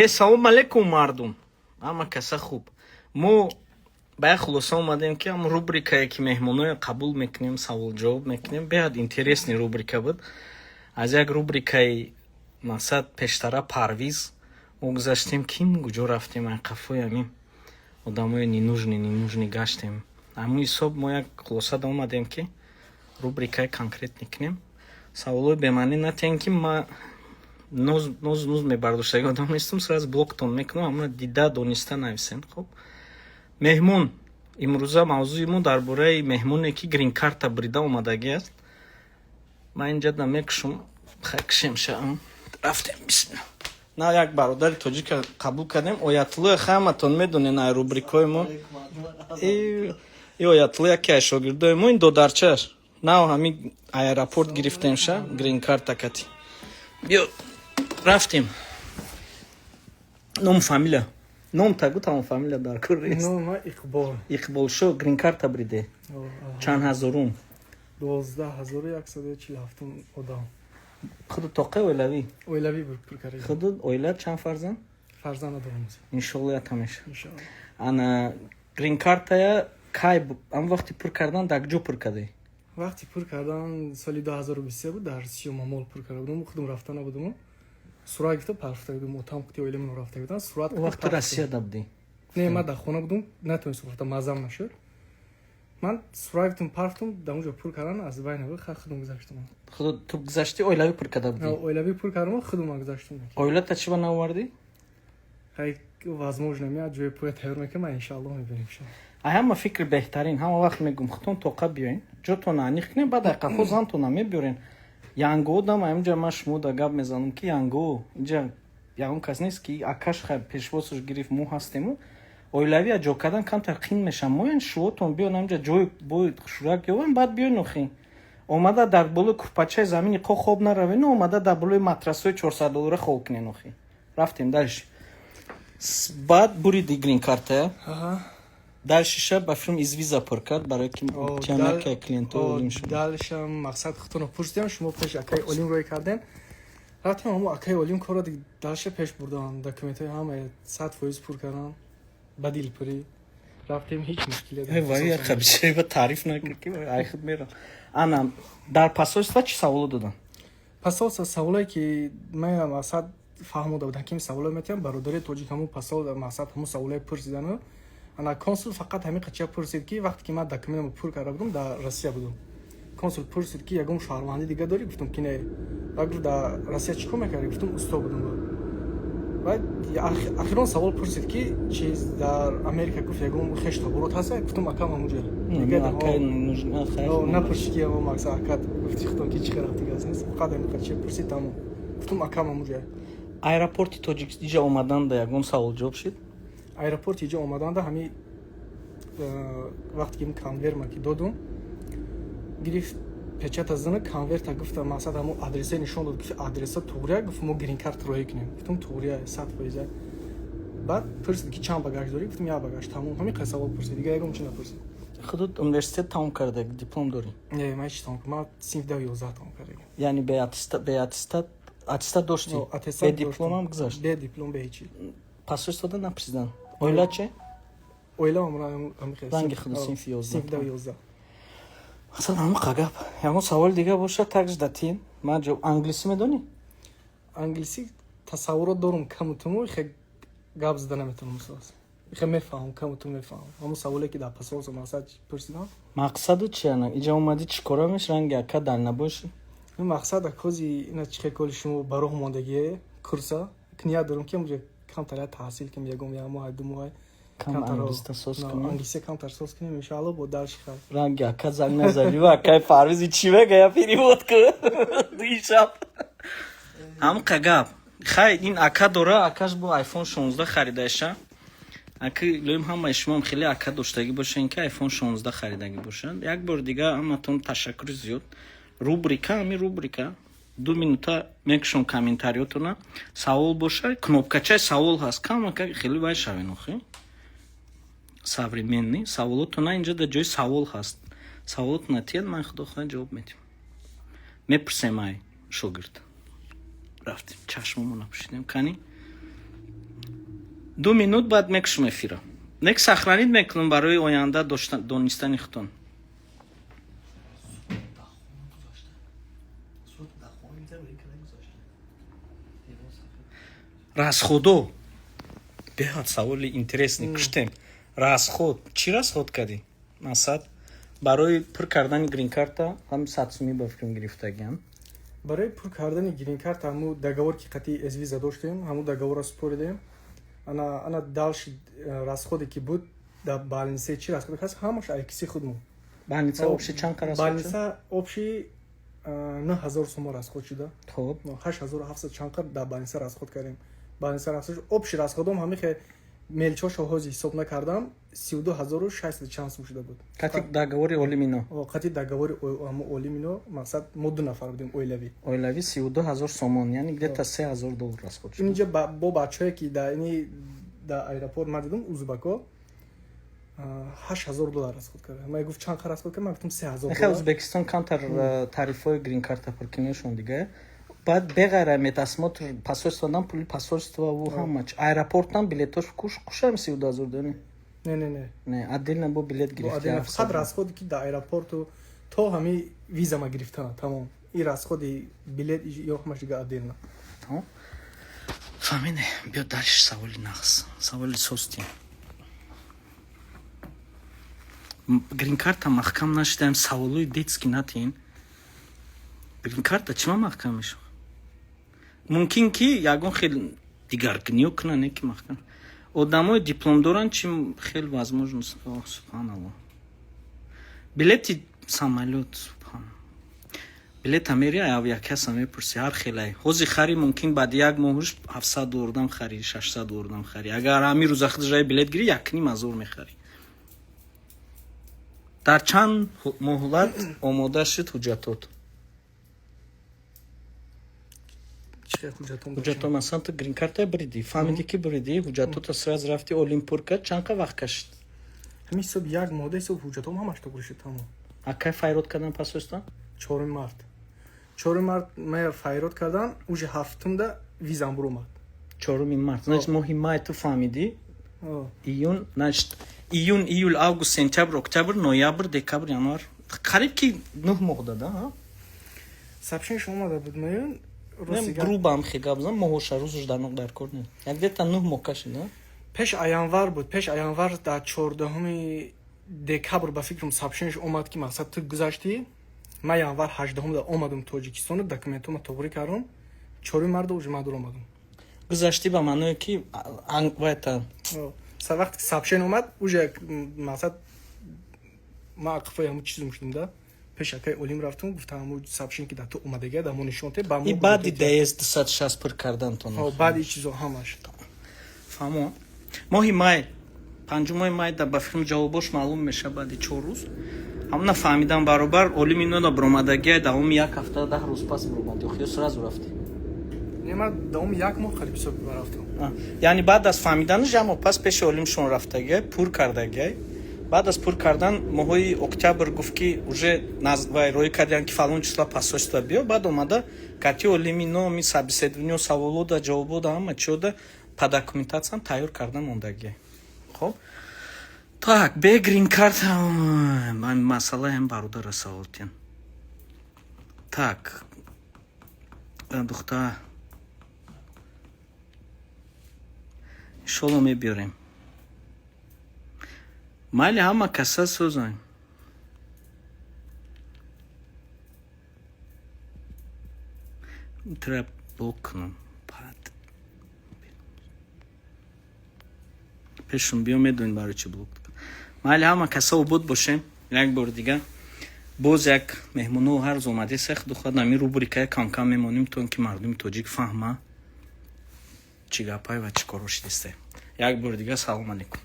Салом алейкум, мардум, ҳама каса хуб. Мо ба як хулоса омадем, ки ҳам рубрикае, ки меҳмоноя қабул мекунем, савол-ҷавоб мекунем, беҳад интересный рубрика буд. Аз як рубрикаи, мақсад, пештара Парвиз мо гузаштем, ким куҷо рафтем, ай қафои ҳамин одамои ненужный гаштем. Ҳамун ҳисоб мо як хулоса омадем, ки рубрикаи конкретный кунем, саволҳои бемаънӣ натиҳем, ки ма ноз ноз ноз мебардоштаги одам нестам, сразу блоктон мекунам. Ама дида дониста нависен. Хуб, меҳмон, имрӯза мавзӯи мо дар бораи меҳмоне, ки грин-карта брида омадагӣ аст. Ман инҷа да мекушам, хай, кушем ша. Рафтем, бисмилла. На як бародари тоҷика қабул кардем, Оятулло. Ҳаматон медонен ай рубрикҳои мо. И Оятулло яке аз шогирдои мо, ин додарчааш. Нав ҳамин аэропорт гирифтем ша, грин-карта кати. Биё, рафтем. Ном, фамилия, ном тагу, тамом, фамилия дар кор нест. Нома Иқбол. Иқболшо, грин-карта бриде чанд ҳазорум? 12 147-ум одам. Худу тоқе, оилавӣ? Оилавӣ пур кардем. Худу оила, чанд фарзанд? Фарзанд надорам. Иншолло, ята меша. Иншолло. Ана грин-картая кай, ам вақти пур кардан дар куҷо пур кардӣ? Вақти пур кардан соли 2023 буд, дар Сиёмамол пур карда будам. Худум рафта набудам, сурат гирифта парфта будам. Отам қути оиламон рафта будам, сурат. Вақти Россияда будӣ? Не, ман дар хона будум, натонистам рафта, мазам нашуд. Ман сурат гирифтам, парфтум, дар онҷо пур кардан аз байн буд, ха, худум гузаштам. Худу ту гузаштӣ, оилавӣ пур карда будӣ? Оилавӣ пур кардам, худум гузаштам. Оилата чӣ ба наовардӣ? Хай, возможно, меяд, ҷои пуя тайёр мекунам, ман, иншаалло, мебинем. Ай ҳама фикри беҳтарин, ҳама вақт мегӯм, худтон тоқа биёен, ҷотона аниқ кунем, баъд ай қафо зантона мебиёрен. Янго дам инҷа ман шумо да гап мезанам, ки янго инҷа ягон кас нест, ки акаш хай пешвозаш гирифт, мо ҳастему оилавия ҷо кардан камтар қин мешам. Моян шуотон биён, ҳамҷа ҷой бой шурак ёбан, баъд биён. Охи, омада дар болои курпачаи замини ко хоб наравен, омада дар болои матрасҳои 400 доллара хоб кунен. Охи, рафтем дальше. Баъд буриди грин картая, дальше ша ба филм извиза пур кард, барое ки тиамяка клиентҳо олим шуд. Дальше ам мақсад худтонро пурсидем, шумо пеш акаи Олим рӯй кардем, рафтем, ҳамо акаи Олим корро дальше пеш бурдан, документҳои ҳама 100% пур кардан, ба дилпурӣ рафтем, ҳеҷ мушкиле. Вай, хабишеба таъриф накард, ки ай худ мерам. Ана дар посольство чӣ саволо додам? Посольство саволое, ки ман мақсад фаҳмода будам, ки саволо метиҳам, бародари тоҷик ҳамун посол, мақсад, ҳамун саволое пурсидану. Ана консул фақат ҳамин қача пурсид, ки вақте ки ман документамо пур карда будам, дар Россия будам, консул пурсид, ки ягон шаҳрвандӣ дига дорӣ? Гуфтам, ки не. Ва гуфт: «Дар Россия чӣ кор мекардӣ?» Гуфтам: «Усто будам». Ва ахирон савол пурсид, ки чиз, дар Америка, гуфт, ягон хеш таборот ҳаста? Гуфтам: «Акам ҳамуҷа». Напурсид, ки мақсад, акат гуфти худтон, ки чӣ хел рафтига нест, фақат ҳамин қача пурсид, тамом. Гуфтам: «Акам ҳамуҷа». Аэропорти тоҷик иҷа омаданда ягон савол ҷавоб шид? Аэропорти иҷа омаданда ҳами вақте ки конверма ки додум, гирифт, печата зана конверта, гуфта, мақсад, ҳамо адреса нишон дод, гуфт: «Адреса туғрия?» Гуфт: «Мо грин-карт роҳӣ кунем». Гуфтам: «Туғрия, 100%». Баъд пурсид, ки чанд багаж дорӣ? Гуфтам: «Як багаж», тамом. Ҳамин қай савол пурсид, дига ягон чи напурсид. Худут университет тамом карда, диплом дорӣ? Не, ман ҳеч тамом, ман синфи 10, 11 тамом кардагим. Яъне бе аттестат, аттестат доштӣ? Бе дипломам гузашт? Бе диплом, бе ҳечи. Посольство да напурсидан, оила че? Оилаам. Ранги худу синфи 11. Синфи 10, 11. Масалан, ҳамақа гап. Ягон саволи дига бошад, такж датин, ман ҷавоб. Англисӣ медонӣ? Англисӣ тасаввурот дорум каму туму, хе гап зада наметавонам, устод. Хе мефаҳмам, каму ту мефаҳмам. Ҳамун саволе, ки дар посольство, мақсад, пурсидам. Мақсаду чи? Ана иҷа омадӣ, чӣ кора меш, ранги ака дальнобойши? Ин мақсад, акози ина чи хе коли шумо ба роҳ мондагие курса, ният дорам, ки ҳамуҷа камтар як таҳсил кунем, ягон як моҳ, 2 моҳ. Кам англиста соз кунем. Англиси камтар соз кунем, иншоалло, бо дарши хай. Ранги ака занг назади ва акай Фарвизи чӣ мега, я перевод кун дуи шаб. Ҳамқа гап. Хай, ин ака дора, акаш бо iPhone 16 харидаша. Аки лоим ҳамаи шумоам хеле ака доштагӣ бошен, ки iPhone 16 харидагӣ бошанд. Як бор дига ҳаматон ташаккури зиёд. Рубрика, ҳамин рубрика 2 минута мекушом, комментариётона, савол боша, кнопкачаи савол ҳаст, камака хеле вай шавен. Охи, современный саволотона инҷа дар ҷои савол ҳаст, саволотона тият, ман, худо хоҳад, ҷавоб медиҳам. Мепурсем ай шогирд. Рафтем, чашмомо напӯшидем, кани. 2 минут баъд мекушам эфира. Нек сохранить мекунам барои оянда донистани худтон. Расходо. Беҳад саволи интересный куштем. Расход. Чӣ расход кардӣ? Масад? Барои пур кардани грин-карта ҳам 100 сумӣ ба фикрам гирифтагиам. Барои пур кардани грин-карта ҳамун договор ки қатъи эзвиза доштем, ҳамун договорро супоридем. Ана дальше расходе ки буд дар больница чӣ расход ҳаст, ҳамаш айкиси худмон. Больница общий чанд расход шуд? Больница общий 9000 сумо расход шуда. Хоб. 8700 чанд қадр дар больница расход кардем. Больница расход шуд. Общий расходом ҳамин хе мелчошо ҳози ҳисоб накардам, 32600 чанд сум шуда буд. Қати договори Олимино. Қати договори Олимино, мақсад мо 2 нафар будем оилавӣ. Оилавӣ 32000 сомон, яъне где-то 3000 доллар расход шуд. Инҷа бо бачаҳое ки дар ини дар аэропорт ман дидам узбако 8000 доллар расход карда. Ман гуфт чанд расход кард, ман гуфтам 3000 доллар. Хеле Узбекистон камтар тарифҳои грин-карта пуркунишон дига. Баъд беғайр медосмотр посольство дан пули посольство ва ҳама чи. Аэропортам билетош кушам 32000 донӣ. Не, не, не. Не, отдельно бо билет гирифти. Фақат расходи ки дар аэропорту то ҳами виза ма гирифтана, тамом. И расходи билет ё ҳамаш дига отдельно. Тамом. Фаҳмиде, биё дальше саволи нағз. Саволи состим. Грин-карта маҳкам нашидаем, саволои детский натин. Грин-карта чима маҳкам мешавад? Мумкин ки ягон хел дигаргуниё кунанд, не ки маҳкам. Одамои диплом доранд, чи хел возможност. О, субҳаналлоҳ. Билети самолёт, субҳан. Билета мери авиакасса мепурси, ҳар хелай. Ҳози хари мумкин баъди як моҳуш 700 долларам хари, 600 долларам хари. Агар ҳамин рӯза худаш билет гири, 1,5 ҳазор мехари. Дар чанд муҳлат омода шуд ҳуҷҷатот? Ҳуҷҷатот масалан ту грин-карта биридӣ, фаҳмидӣ ки биридӣ, ҳуҷҷатотро сразу рафти Олим пур кард, чанд қа вақт кашид? Ҳамин ҳисоб як моҳда ҳисоб ҳуҷҷатом ҳамаш тоғри шуд тамом. А кай файрод кардан посольство? 4 март. 4 март ман файрод кардан, уже 7-да визам буромад. 4 март. Значит, моҳи май ту фаҳмидӣ? Июн, значит, июн, июл, август, сентябр, октябр, ноябр, декабр, январ. Қариб ки 9 моҳ дада, ҳа? Сообщение омада буд, ман грубо ам хе гап зан, моҳоша рӯзаш дар нуқ дар кор не. Як где-то 9 моҳ кашид, а? Пеш январ буд, пеш январ дар 14 декабр ба фикрам сообщение омад ки мақсад ту гузаштӣ. Ман январ 18 да омадам Тоҷикистон, документома тоғрӣ кардам. 4 март уже ман дур омадам. Гузаштӣ ба маъное ки вайта Са вақте ки сообщение омад, уже мақсад ман ақфои ҳамун чизм шудам да. Пеш акай Олим рафтам, гуфтам ҳамун сообщение ки дар ту омадагия, дар мо нишон те, ба мо. И баъди ДС 260 пур кардантон. Ҳо, баъди чизо ҳамаш. Фаҳмо. Моҳи май, 5 моҳи май да ба филм ҷавобош маълум мешавад баъди 4 рӯз. Ҳамна фаҳмидам баробар Олим ино да баромадагия давоми як ҳафта 10 рӯз пас баромад. Ё сразу рафтӣ? Не, ман давоми як моҳ қариб ҳисоб рафтам. Яъне баъд аз фаҳмиданаш як моҳ пас пеши Олимшон рафтагия, пур кардагия. Баъд аз пур кардан моҳои октябр гуфт ки уже вай роӣ кардиян ки фалон числа посольство биё. Баъд омада кати Олими номи собеседование саволода ҷавобода ҳама чиода по документациям тайёр карда мондагия. Хоб. Так, бе грин-карта ман масъалаам бародара савол тиям. Так. Духта иншолло мебиёрем. Майли ҳама каса сӯзан. Тра блок кунам. Баъд пешум биё медонед барои чӣ блок. Майли ҳама каса обод бошем. Як бор дига боз як меҳмоно ҳар рӯз омаде сех духад ҳамин рубрикая кам-кам мемонем то ин ки мардуми тоҷик фаҳма чӣ гапай ва чӣ коро шидисте. Як бор дига салом алейкум.